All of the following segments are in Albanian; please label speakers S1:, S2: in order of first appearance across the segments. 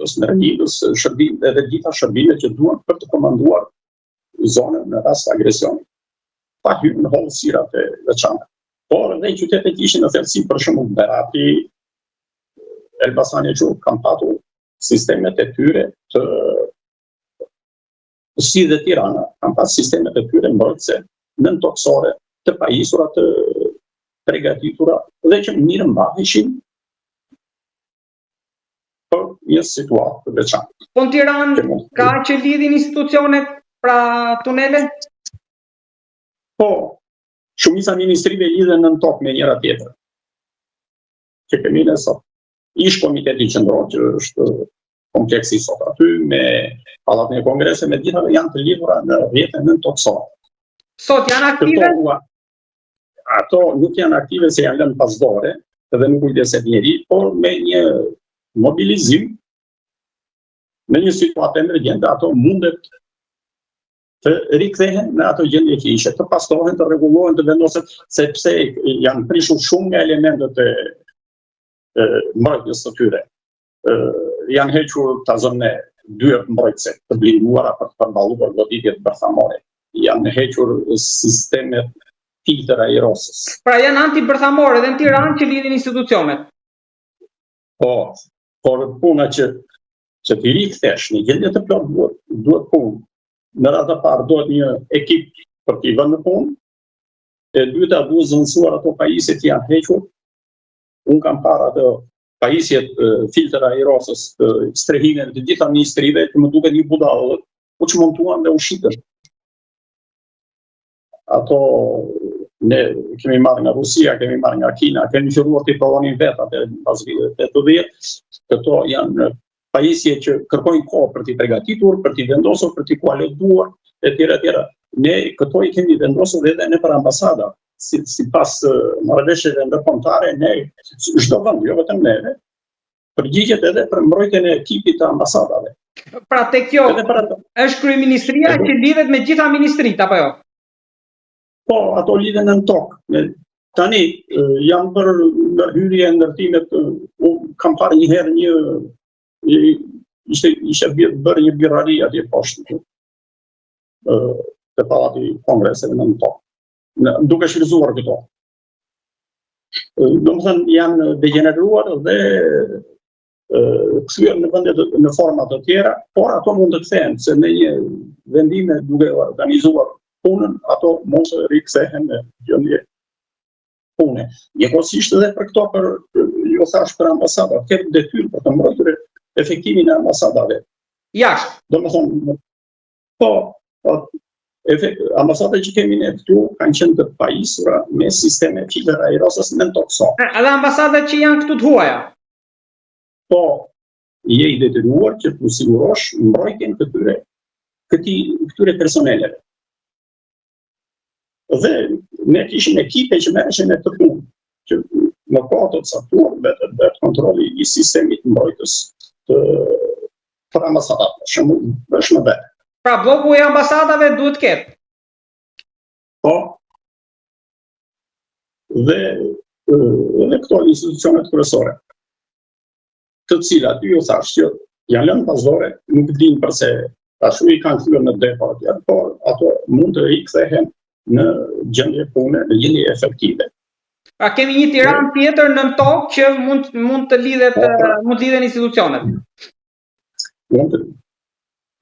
S1: mbrojtës, ndërlidhës, shërbim dhe të gjitha shërbimet që duhen për të komanduar zonën në rast agresioni. Pa hyrë në hollësirat e veçanta. Por edhe qytetet që ishin në thellësi, për shembull Berati, Elbasani që kanë patur sistemet e tyre të si dhe Tirana, kanë pas sistemet e tyre mbrojtëse nëntokësore të pajisura të pregatitura dhe që mirë mbaheshin për një situatë të
S2: veçantë. Po në Tiranë ka që lidhin institucionet pra tunele?
S1: Po, shumica e ministrive lidhen nën tokë me njëra tjetrën. Që kemi ne sot. Ish komiteti qendror që është kompleksi sot aty me pallatin e kongreseve me gjitha janë të lidhura në rrjete nëntokësore.
S2: Sot janë aktive?
S1: Këto, ato nuk janë aktive se janë lënë pas dore dhe nuk kujdeset njeri, por me një mobilizim në një situatë emergjente ato mundet të rikthehen në ato gjendje që ishe, të pastrohen, të rregullohen, të vendoset, sepse janë prishur shumë nga elementët e, e mbrojtjes së tyre. Ë janë hequr ta zëmë ne dyert mbrojtëse të blinduara për të përballuar goditjet bërthamore. Janë hequr sistemet filtër
S2: ajrosës. Pra janë antibërthamore edhe në Tiranë që lidhin institucionet.
S1: Po, por puna që që t'i rikthesh në gjendje të plotë duhet duhet punë. Në radhë të parë duhet një ekip për t'i vënë në punë. E dyta duhet zëvendësuar ato pajisje që janë hequr. Unë kam parë ato pajisjet filtër ajrosës të strehimeve të gjitha ministrive që më duket një budallëk, u çmontuan dhe u shitën. Ato ne kemi marrë nga Rusia, kemi marrë nga Kina, kemi filluar t'i prodhonim vetë atë pas viteve 80, këto janë pajisje që kërkojnë kohë për t'i përgatitur, për t'i vendosur, për t'i kualituar etj etj. Ne këto i kemi vendosur edhe nëpër ambasada, si, sipas marrëveshjeve ndërkombëtare, ne çdo vend, jo vetëm neve, përgjigjet edhe për mbrojtjen e ekipit të
S2: ambasadave. Pra te kjo edhe për ato. është kryeministria që lidhet me gjitha ministritë apo jo?
S1: Po, ato lidhen në tokë. Me, tani janë bërë ndërhyrje ndërtimet, unë kam parë një herë një, një ishte ishte bërë një birrari atje poshtë. Ë te pallati i kongreseve në tokë. Në, duke shfrytëzuar këto. Domethënë janë degjeneruar dhe kthyer në vende të, në forma të tjera, por ato mund të kthehen se me një vendime duke organizuar punën, ato mund të rikthehen në gjendje pune. Njëkohësisht edhe për këto për ju thashë për ambasadat, kemi detyrë për të mbrojtur efektivin e ambasadave.
S2: Jashtë.
S1: Domethënë, po, po Efe, ambasadat që kemi ne këtu kanë qenë të pajisura me sisteme filtër ajrosës
S2: nëntokësore. Edhe ambasadat që janë këtu të huaja?
S1: Po, je i detyruar që të sigurosh mbrojtjen këtyre këti, këtyre personeleve. Dhe ne kishim ekipe që merreshin me këtë punë, që në kohë të caktuar vetë vetë kontrolli i sistemit mbrojtës të për ambasadat, për shembull, është në
S2: vetë. Pra blloku i ambasadave duhet të ketë.
S1: Po. Dhe edhe këto institucionet kryesore, të cilat ju thashë që janë lënë pas dore, nuk dinë përse ashtu i kanë kthyer në depo atje, por ato mund të rikthehen në gjendje pune, në gjendje efektive.
S2: Pra kemi një Tiranë tjetër nën tokë që mund mund të lidhet po, pra. mund të lidhen institucionet.
S1: Mund të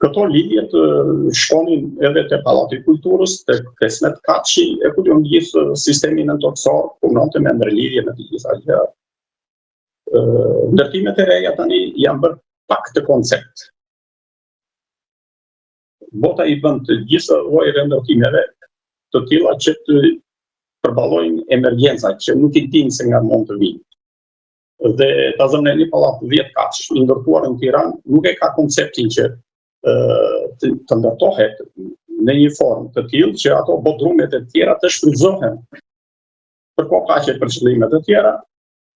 S1: Këto lidhje të shkonin edhe te Pallati i Kulturës, te 15 katshi, e ku di unë gjithë sistemi nëntokësor punonte me ndërlidhje me të gjitha gjërat. Ndërtimet e reja tani janë bërë pa këtë koncept. Bota i bën të gjitha llojet e ndërtimeve të tilla që të përballojnë emergjenca që nuk i dinë se nga mund të vijnë. Dhe ta zëmë një pallat 10 katësh i ndërtuar në Tiranë nuk e ka konceptin që të, të ndërtohet në një formë të tillë që ato bodrumet e tjera të shfrytëzohen për kohë paqe për qëllime të tjera,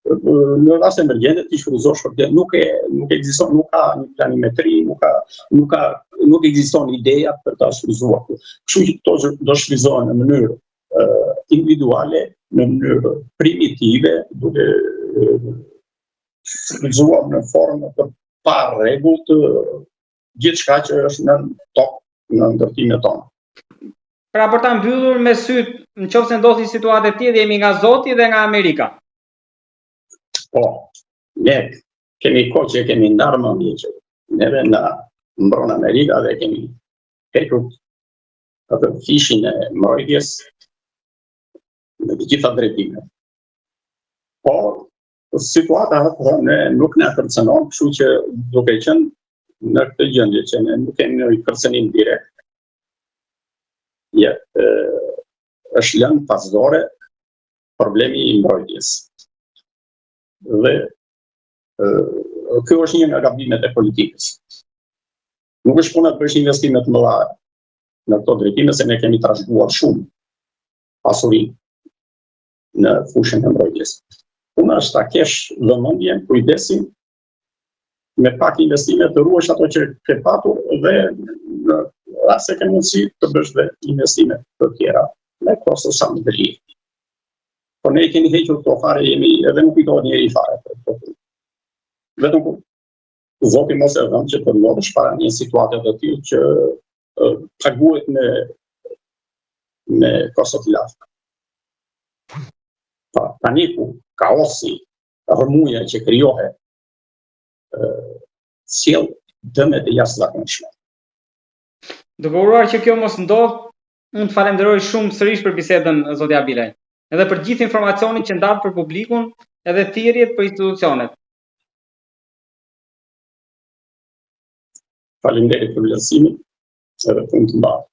S1: në rast emergjente t'i shfrytëzosh për të nuk e nuk ekziston nuk ka një planimetri, nuk ka nuk ka nuk ekziston ideja për ta shfrytëzuar. Kështu që këto do shfrytëzohen në mënyrë uh, individuale, në mënyrë primitive, duke shfrytëzuar në formë të parregullt gjithçka që është në tokë në ndërtimet tona.
S2: Pra për ta mbyllur me sytë, në qoftë se ndodh një situatë e tillë, jemi nga Zoti dhe nga Amerika.
S1: Po, ne kemi kohë që kemi ndarë mendje që neve na mbron Amerika dhe kemi hequr atë fishin e mbrojtjes në të gjitha drejtimet. Por, situata atë ne nuk na kërcënon, kështu që duke qenë në këtë gjendje që ne nuk kemi një kërcënim direkt, ja, e, është lënë pas dore problemi i mbrojtjes. Dhe kjo është një nga gabimet e politikës. Nuk është puna të bësh investime të mëdha në këto drejtime se ne kemi trashëguar shumë pasuri në fushën e mbrojtjes. Puna është ta kesh vëmendjen, kujdesin me pak investime të ruash ato që ke patur dhe në rast se ke mundësi të bësh dhe investime të tjera me kosto sa më të lirë. Po ne i kemi hequr këto fare, jemi edhe nuk kujtohet njeri fare për këto punë. Vetëm kur Zoti mos e dhëntë që të ndodhesh para një situate të tillë që paguhet me me kosto të larta. Pa, paniku, kaosi, rrëmuja që krijohet, sjell dëme të jashtëzakonshme.
S2: Duke uruar që kjo mos ndodh, unë të falenderoj shumë sërish për bisedën zoti Habilaj, edhe për gjithë informacionin që ndatë për publikun, edhe thirrjet për institucionet.
S1: Faleminderit për vlerësimin, edhe punë të mbarë.